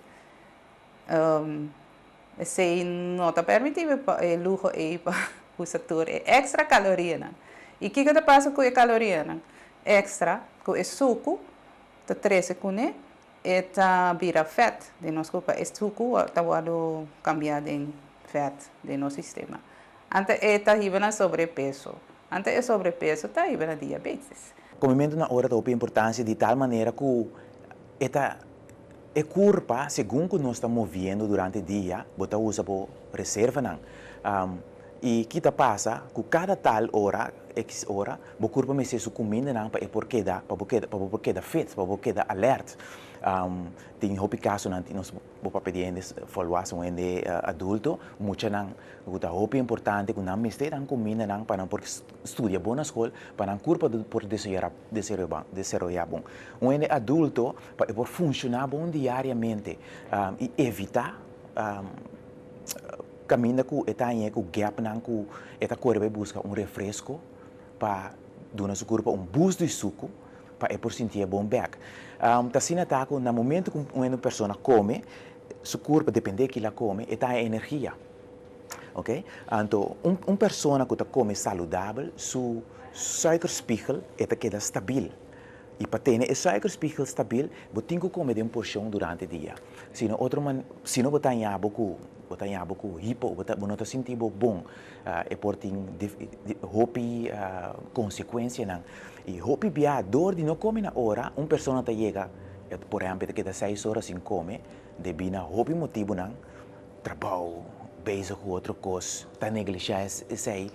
esei no ta permití pa e luho ei pa usa tur e èkstra kalorianan. I kiko ta pasa ku e kalorianan èkstra? Ku e suku ta trese kuné, e ta bira fèt den nos kurpa. E suku ta wòrdu kambiá den fèt den nos sistema. Anto e ta hiba na sobrepeso. Anto e sobrepeso ta hiba na diabetes. Komementu na ora ta hopi importansia di tal manera ku e ta e kurpa segun ku nos ta moviendo durante dia bo ta usa bo reservanan. I ki ta pasa ku kada tal ora, X ora, bo kurpa mester su kumindanan pa e por keda, pa bo keda, pa bo por keda fit, pa bo por keda alert. Tin hopi kasonan, tin nos bo papia di hende volwassen, hende adulto, muchanan ku ta hopi importante ku nan mester nan kumindanan pa nan por studia bon na skol, pa nan kurpa por desaroyá bon. Un hende adulto pa e por funshoná bon diariamente i evitá Kaminda ku e ta hañ'é ku gèpnan ku e ta kore bai buska un refresko pa duna su kurpa un boost di suku pa e por sintié bon bèk. Ta asina ta ku na momentu ku un persona kome, su kurpa dependé kila kome, e ta haña energia. Oke. Anto un persona ku ta kome saludabel su suikerspiegel e ta keda stabil. I pa tene e suikerspiegel stabil, bo tin ku kome den porshon durante dia. Si no otro man, si no bo ta haña bo ku, bo ta haña bo ku hipo, bo ta, bo no ta sinti bo bon. E por tin hopi konsekuensianan. I hopi bia dor di no kome na ora, un persona ta yega, por ehèmpel, ta keda seis ora sin kome, debí na hopi motibunan, trabou, bezig ku otro kos, ta neglishá esei.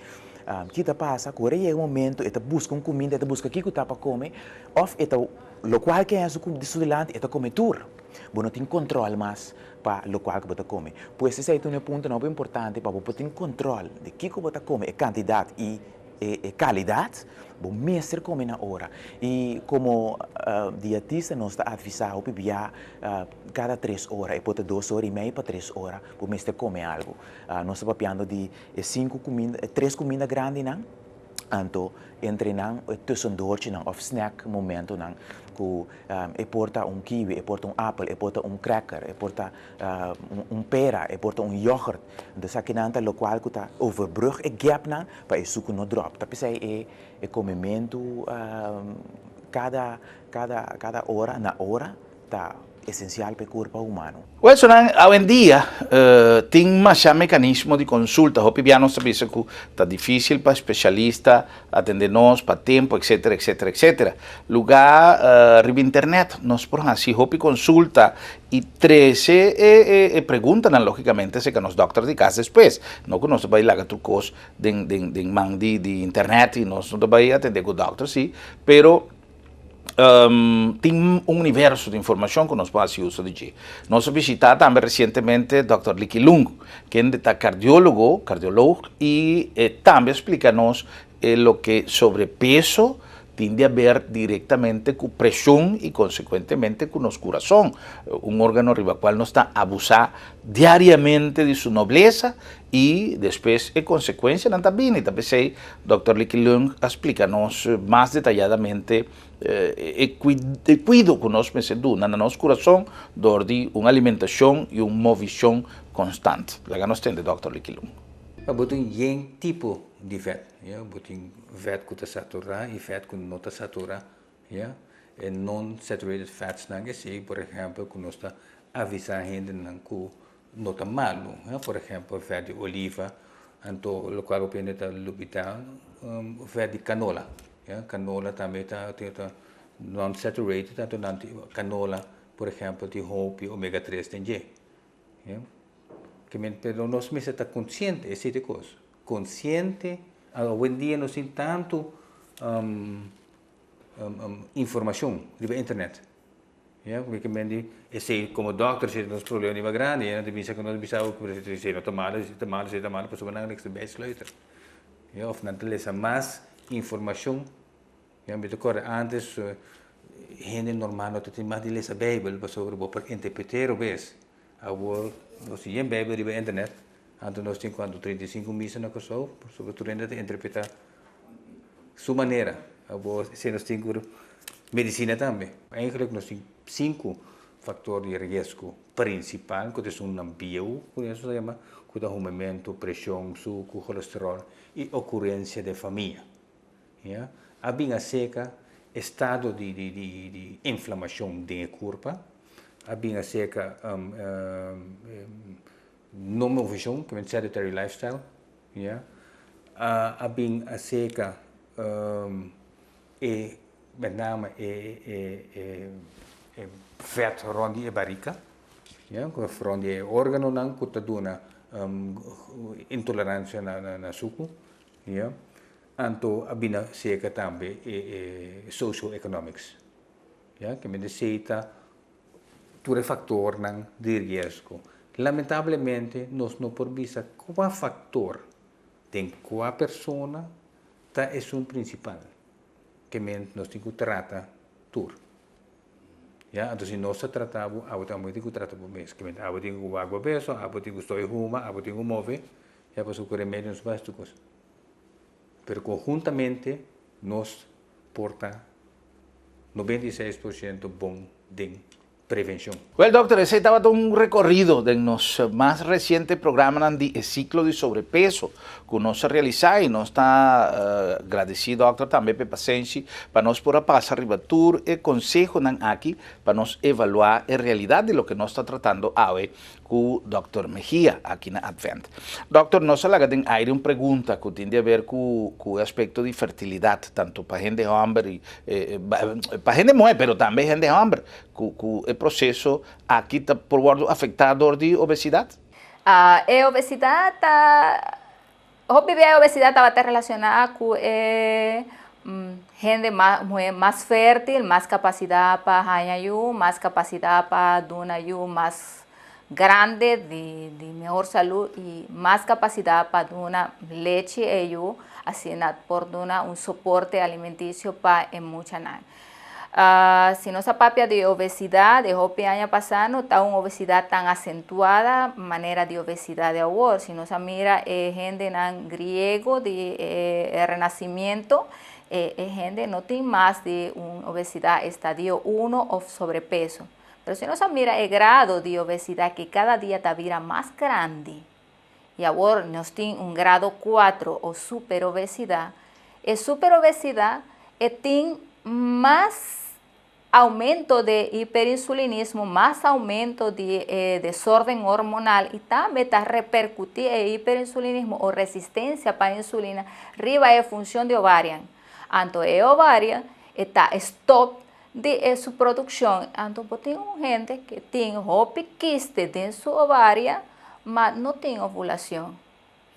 Ki ta pasa? Ku ora yega un momento e ta buska un kuminda, e ta buska kiko ta pa kome, òf e ta lokual ke haña su dilanti e ta kome tur. Bo no tin kontròl mas pa lokual ku bo ta kome. Pues esei ta un e puntonan hopi importante pa bo por tin kontròl di kiko bo ta kome, e kantidat i e kalidat, bo mester kome na ora. I komo dietista nos ta advisá hopi bia kada tres ora, e por ta dos ora i mei pa tres ora, bo mester kome algu. Nos ta papiando di e sinku kuminda, e tres kuminda grandinan, anto entre nan e tussendoortjenan òf snack momentonan ku e por ta un kiwi, e por ta un apel, e por ta un cracker, e por ta un pera, e por ta un yoghurt. Entonces esakinan ta lokual ku ta overbrug e gapnan pa e suku no drop. Ta p'esei e e komementu kada kada kada ora na ora ta esensial pa e kurpa humano. Wèlsonan, awendia tin masha mekanismo di konsulta. Hopi bia nos ta bisa ku ta difísil pa spesialista atendé nos, pa tempu, etsetera, etsetera, etsetera. Lugá riba internet nos por hasi hopi konsulta i trese e preguntanan lógikamente serka nos dòkter di kas despues. No ku nos ta bai laga tur kos den den man di internet i nos no ta bai atendé ku dòkter, sí, pero. Tin un universo di informacion cu nos por haci uso di dje. Nos a bishita tambe recientemente Dòkter Licky Lung, kende ta cardiologo, cardioloog, y e tambe a splica nos e loke sobrepeso Tin di haber direktamente ku preshon i konsekuentemente ku nos kurason, un órgano riba kual nos ta abusá diariamente di su noblesa i despues e konsekuensianan ta bini. Ta p'esei Dòkter Licky Leung a splika nos mas detayadamente e kuido ku nos mester duna na nos kurason dor di un alimentashon i un movishon konstant. Laga nos tende Dòkter Licky Leung. Bo tin yen tipo di vèt. Ya, bo tin vet ku ta saturá i vet ku no ta saturá, ya. E non-saturated fats nan esei por ehèmpel ku nos ta avisá hendenan ku no ta malu, ya. Por ehèmpel vet di oliva, anto lokual hopi hende ta lubidá vet di kanola, ya. Kanola tambe ta ta non-saturated anto nan tin kanola por ehèmpel tin hopi omega tres den dje, ya. Pero nos mester ta konsiente esei ta e kos. Konsiente, awendia nos tin tantu informashon riba internet. Ya, ku ke men di esei komo dòkter esei ta nos problema di mas grandi, nan ta bisa ku nos bisa bo ku esei no ta malu, esei ta malu, esei ta malu, pasobra nan ta bijsluiter. Ya, òf nan ta lesa mas informashon. Ya, mi ta kòrda ántes hende normal no ta tin mas di lesa beibel pasobra bo por interpret'é robes. Awor nos tin yen beibel riba internet. Anto nos tin kuantu 35 misa na Kòrsou, pasobra tur hende ta interpretá su manera. Awor esei nos tin ku medisina tambe. Eigenlijk nos tin sinku faktor di riesgo prinsipal ku ta esunnan bieu ku nos ta yama, ku ta humamentu, preshon, suku, kolesteròl i okurensia den famia. Ya. A bin aserka estado di di di di inflamashon den e kurpa, a bin aserka no moveshon, ke men sedentary lifestyle, ya, a a bin aserka e met name e e e e vèt rònt di e barika, ya, ku rònt di e organonan ku ta duna intoleransia na na suku, ya. Anto a bina serka tambe e e socio economics, ya, ke men esei ta tur e faktornan di riesgo. Lamentablemente nos no por bisa kua faktor den kua persona ta esun prinsipal, ke men nos tin ku trata tur. Ya, anto si nos ta trata bo, abo tambe tin ku trata bo mes. Ke men abo tin ku wak bo beso, abo tin ku stoi huma, abo tin ku move, ya pasobra ku remedio no ta basta tur kos. Pero konhuntamente nos por ta 96% bon den prevenshon. Wel dokter, esei tabata un rekorido den nos mas resiente programanan di e siklo di sobrepeso ku nos a realisá i nos ta gradisí dokter tambe pa e pasenshi pa nos por a pasa riba tur e konsehonan aki pa nos evaluá e realidat di loke nos ta tratando awe ku Dòkter Mejia aki na Advent. Dòkter, nos a laga den aire un pregunta ku tin di haber ku ku e aspekto di fertilidat, tantu pa hende hòmber i pa hende muhé, pero tambe hende hòmber, ku ku e proseso aki ta por wòrdu afektá dor di obesidat? E obesidat ta Hopi bia e obesidad tabata relaciona cu e hende muhe mas fertil, mas capacidad pa haña yu, mas capacidad pa duna yu mas grande, di mehor salud y mas capacidad pa duna lechi e yu, asina por duna un soporte alimenticio pa e muchanan. Si nos a papia di obesidad, e hopi aña pasá no ta un obesidad tan asentuada manera di obesidad di awor. Si nos a mira e hendenan griego di e Renacimiento, e hende no tin mas di un obesidad estadio uno of sobrepeso. Pero si nos a mira e grado di obesidad ke kada dia ta bira mas grandi, i awor nos tin un grado cuatro o superobesidad, e superobesidad e tin mas aumento de hiperinsulinismo, mas aumento di e desorden hormonal y tambe ta repercuti e hiperinsulinismo o resistencia pa insulina riba e funcion di ovarian. Anto e ovaria e ta stop di e su produccion. Anto bo tin un hende ke tin hopi kiste den su ovaria ma no tin ovulacion.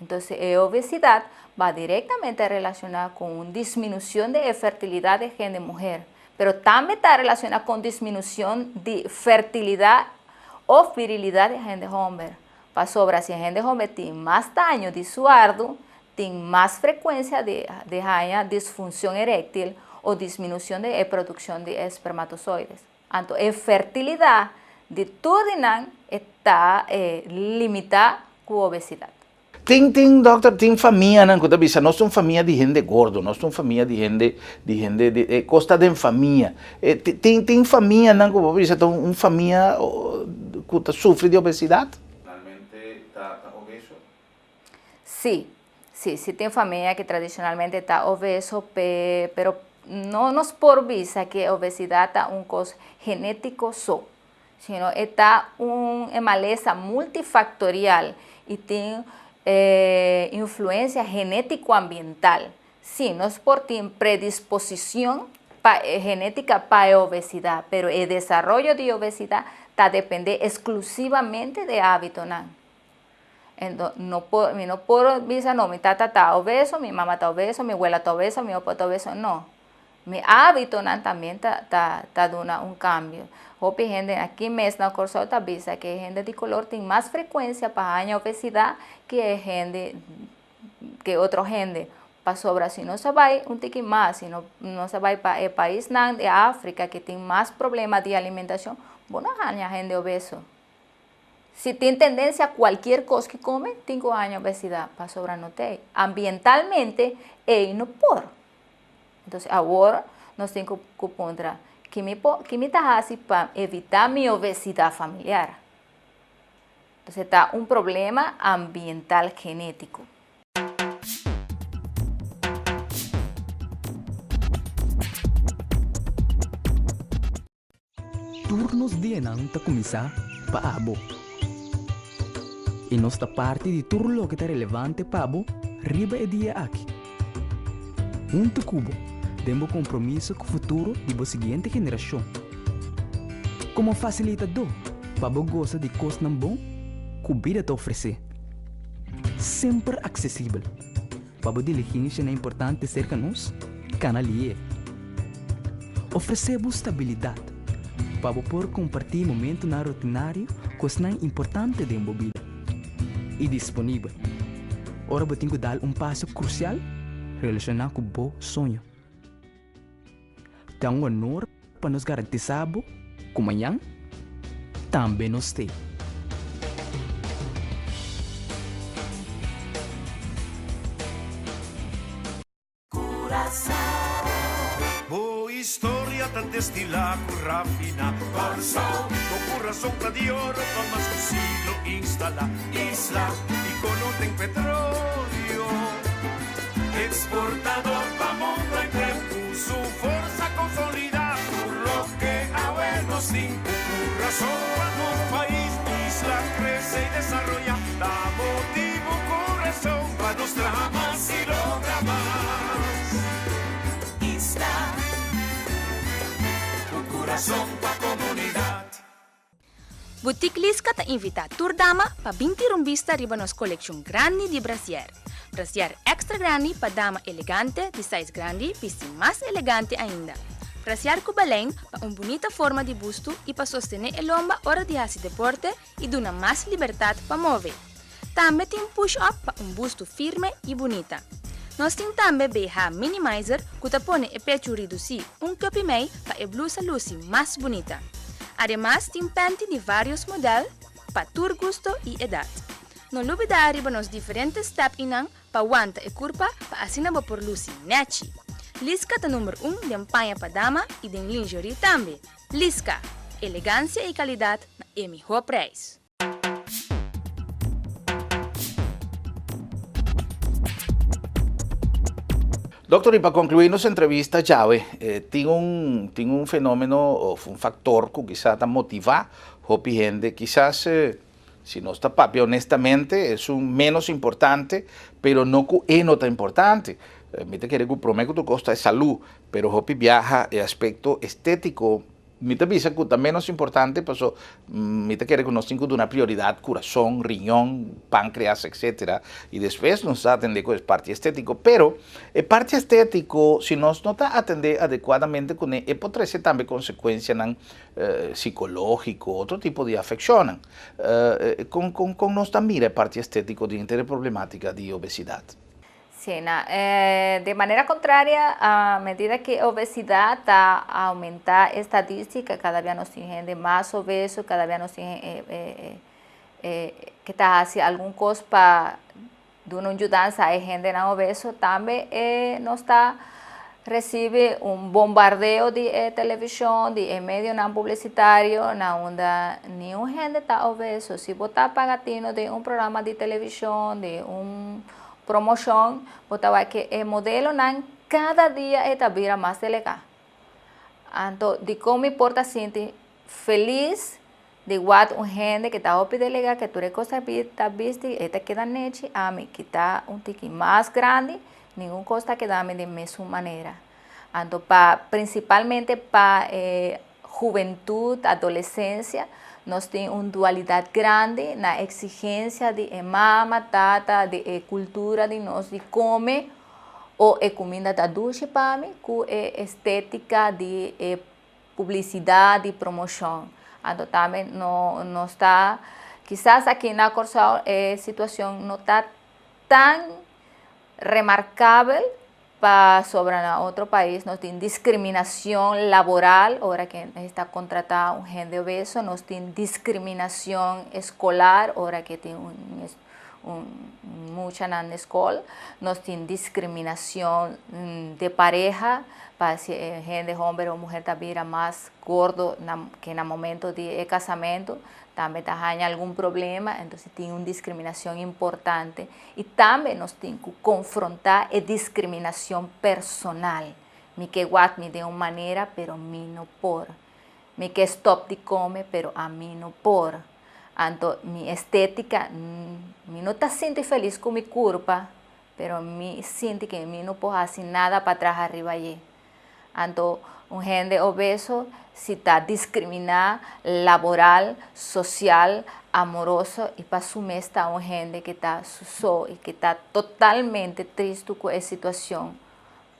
Entonces e obesidad ba directamente relaciona cu un disminucion di e fertilidad di hende muher, pero tambe ta relaciona con disminucion di fertilidad of virilidad di hende homber. Pasobra si e hende homber tin mas daño di su ardu, tin mas frecuencia di haña disfuncion erectil o disminucion di e produccion di espermatozoides. Anto e fertilidad di tur di nan e ta limita cu obesidad. Tin, tin, dokter, tin famianan ku ta bisa, nos ta un famia di hende gordo, nos ta un famia di hende, di hende, di, e kos ta den famia. E, tin, tin famianan ku bo bisa ta un famia ku ta sufri di obesidat? Tradicionalmente ta, ta obeso? Sí, sí, sí tin famia ku tradicionalmente ta obeso, pe, pero no nos por bisa ku obesidat ta un kos genétiko so. Sino e ta un e malesa multifactorial y tin influencia genetico-ambiental. Sí, nos por tin predisposicion pa e genetica pa e obesidad, pero e desaroyo di obesidad ta depende exclusivamente di habitonan. Ento, no por, mi no por bisa no, mi tata ta obeso, mi mama ta obeso, mi wela ta obeso, mi opa ta obeso, no. Mi hábitonan también ta, ta, ta duna un cambio. Hopi hende aki mes na Kòrsou ta bisa ku e hende di kolor tin mas frekuensia pa haña obesidad ku e hende, ku otro hende. Pasobra si nos a bai un tiki mas, si no, nos a bai pa e paisnan di Afrika ku tin mas problema di alimentashon, bo no haña hende obeso. Si tin tendensia kualkier kos ki kome, tin ku haña obesidad, pasobra no ta ei. Ambientalmente ei no por. Entonces awor nos tin ku ku puntra, ki mi por, ki mi ta hasi pa evitá mi obesidad familiar? Entonces ta un problema ambiental genétiko. Tur nos dianan ta kuminsá pa abo. I nos ta parti di tur loke ta relevante pa bo riba e dia aki. Huntu ku bo den bo kompromiso ku futuro di bo siguiente generashon. Komo fasilitadó pa bo gosa di kosnan bon ku bida ta ofresé. Semper aksesibel. Pa bo diligencianan importante cerca nos, cana lié. Ofrecé bo stabilidad pa bo por compartí momentonan rutinario cu esnan importante den bo bida. Y disponibel ora bo tin cu dal un paso crucial relacioná cu bo soño. Ta un honor pa nos garantisá bo ku mañan tambe nos t'ei. Bo historia ta destilá ku rafina Kòrsou, bo kurason ta di oro pa mas ku siglo instalá Isla ikono den petroleo. Exportador pa mundo enter cu su forsa consolida tur loke awe nos tin cu curason pa nos pais isla crece y desaroya ta motibo cu razon pa nos traha mas y logra mas Isla cu curason pa comunidad. Boutique Liska ta invitá tur dama pa bin tira un bista riba nos kolekshon grandi di brasier. Brasier èkstra grandi pa dama elegante di size grandi bisti mas elegante ainda. Brasier ku balein pa un bunita forma di bustu i pa sostené e lomba ora di hasi deporte i duna mas libertat pa move. Tambe tin push up pa un bustu firme i bunita. Nos tin tambe BH minimizer ku ta pone e pechu ridusí un cup i mei pa e blusa lusi mas bunita. Ademas tin panty di vários modèl pa tur gusto i edat. No lubidá riba nos diferente stèp'inan pa wanta e kurpa pa asina bo por lusi nèchi. Liska ta number un den paña pa dama i den lingerie tambe. Liska, elegansia i kalidat na e mihó preis. Doctor, y pa conclui nos entrevista djawe, tin un tin un fenomeno of un factor cu kisa ta motiva hopi hende, kisas si nos ta papia honestamente esun menos importante, pero no cu e no ta importante. Mi ta kere cu prome cu tur cos ta e salud, pero hopi biaha e aspecto estetico Mi ta bisa ku ta ménos importante paso mi ta kere ku nos tin ku duna prioridat kurason, riñon, pánkreas etcetera i despues nos ta atendé ku e parti estétiko. Pero e parti estétiko si nos no ta atendé adekuadamente kuné e por trese tambe konsekuensianan sikológiko, otro tipo di afekshonnan. Kon kon kon nos ta mira e parti estétiko den henter e problemátika di obesidat? Si, na, di manera kontrario, a medida ku obesidat ta oumentá estadístika, kada bes nos tin hende mas obeso, kada bes nos tin ku ta hasi algun kos pa duna un yudansa na hende obeso, tambe nos ta risibí un bombardeo di televishon, di medio publisitario, na unda ningun hende ta obeso. Si bo ta paga tino di un programa di televishon, di un promoshon, bo ta wak ku e modelonan kada dia ta bira mas delgá. Anto, di kon mi por ta sinti felis di wak un hende ku ta hopi delgá, ku tur kos ta bisti, ta keda nèchi, ami ku ta un tiki mas grandi, ningun kos ta keda di mesun manera. Anto, prinsipalmente pa hubentut, adolesensia, nos tin un dualidat grandi na eksigensia di mama, tata, di kultura di nos di kome, o e kuminda ta dushi pa mi, ku e estétika di publisidat, di promoshon. Anto, tambe no ta, kisas aki na Kòrsou e situashon no ta tan remarkabel, pasobra na otro pais nos tin diskriminashon laboral, ora ku ta kontratá un hende obeso, nos tin diskriminashon eskolar, ora ku tin un mucha na skol, nos tin diskriminashon di pareha, pa si hende hòmber òf muhé ta bira mas gordo ku na momento di kasamentu, tambe ta haña algun problema, anto tin un diskriminashon importante. I tambe nos tin ku konfrontá e diskriminashon personal. Mi ke wak mi di un manera, pero mi no por. Mi ke stòp di kome, pero ami no por. Anto, mi estétika, mi no ta sinti felis ku mi kurpa, pero mi sinti ku mi no por hasi nada pa traha riba ei. Anto, un hende obeso si ta diskriminá laboral, sosial, amoroso i pa su mes ta un hende ku ta so i ku ta totalmente tristu ku e situashon,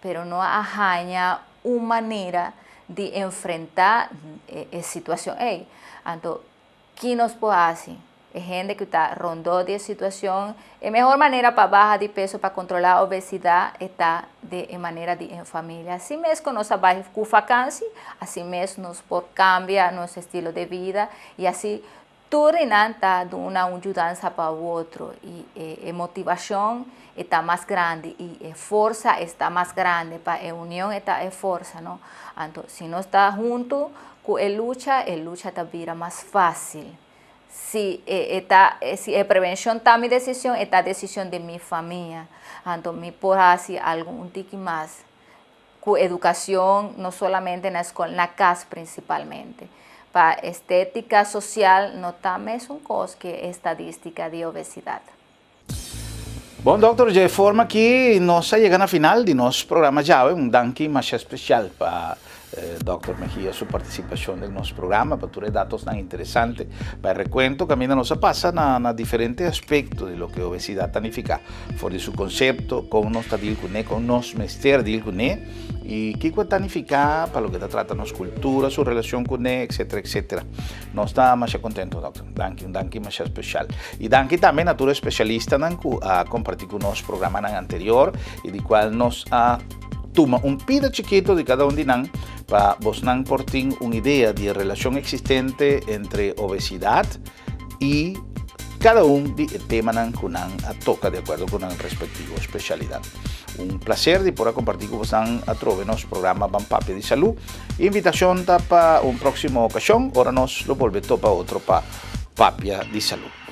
pero no a haña un manera di enfrentá e situashon ei. Anto, kiko nos por hasi? E hende ku ta rondó di e situashon, e mihó manera pa baha di peso, pa kontrolá obesidat, ta di manera di en famia. Asina mes ku nos bai ku vakantie, asina mes nos por kambia nos estilo di bida i asina tur ta duna un yudansa pa otro i motivashon ta mas grandi i forsa ta mas grandi pa e union ta e forsa, no? Anto, si nos ta huntu ku e lucha, e lucha ta bira mas fásil. Si e prevenshon ta mi desishon, ta desishon di mi famia. Anto, mi por hasi algun tiki mas ku edukashon, no solamente na skol, na kas prinsipalmente. Pa estétika sosial no ta mesun kos ku estadístika di obesidat. Bon, dòkter, di forma ku nos a yega na final di nos programa ya, un danki mas spesial pa Dr. Mejia su partisipashon den nos programa, pa tur dato tan interesante, pa rekuento kaminda nos a pasa na diferente aspekto di loke obesidat ta nifiká, for di su konsepto, kon nos ta deal kuné, kon nos mester deal kuné, i kiko ta nifiká pa loke ta trata nos kultura, su relashon kuné, etc., etc. Nos ta mas kontentu, dòkter. Danki, un danki mas spesial. I danki tambe na tur spesialistanan ku a kompartí ku nos programa anterior i di kual nos a tuma un pida chikitu di kada un di nan pa bosnan por tin un idea di relashon eksistente entre obesidat i kada un di temanan ku nan a toka di akuerdo ku nan respektivo spesialidat. Un plaser di por kompartí ku boso atrobe nos programa Ban Papia di Salú. Invitashon ta pa un próksimo okashon, ora nos lo bolbe topa otro pa Papia di Salú.